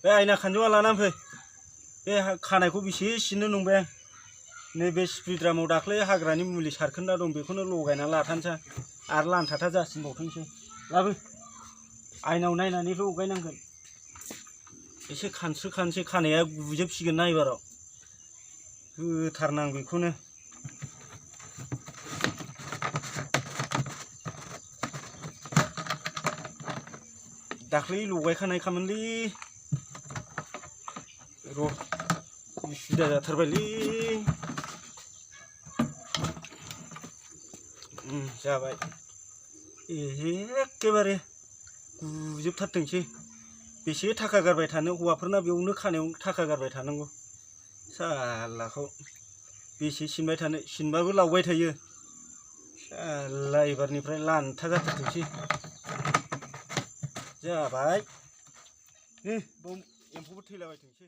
बे आयना खानजङा लानानै फै बे खानायखौ बेसे सिननो नंबाय आं नैबे स्प्रे ड्रामाव दाख्लै हाग्रानि मुलि सारखोन्दा दं बेखौनो लगायना लाथानोसै आरो लानथाथा जासिनबावथोंसै लाबो आयनाव नायनानै लगायनांगोन एसे खानस्रो खानसै खानाया गुजोबसिगोन ना एबाराव होथारनां बेखौनो दाख्लै लगायखानायखामोनलै र' उसुबिदा जाथारबायलै जाबाय एखेबारे गुजोबथारथोंसै बेसे थाखा गारबाय थानो हौवाफोरना बेयावनो खानायाव थाखा गारबाय थानांगौ सालाखौ बेसे सिनबाय थानो सिनबाबो लावबाय थायो साला एबारनिफ्राय लानथा जाथारथोंसै जाबाय बाव एम्फौबो थैलाबायथोंसै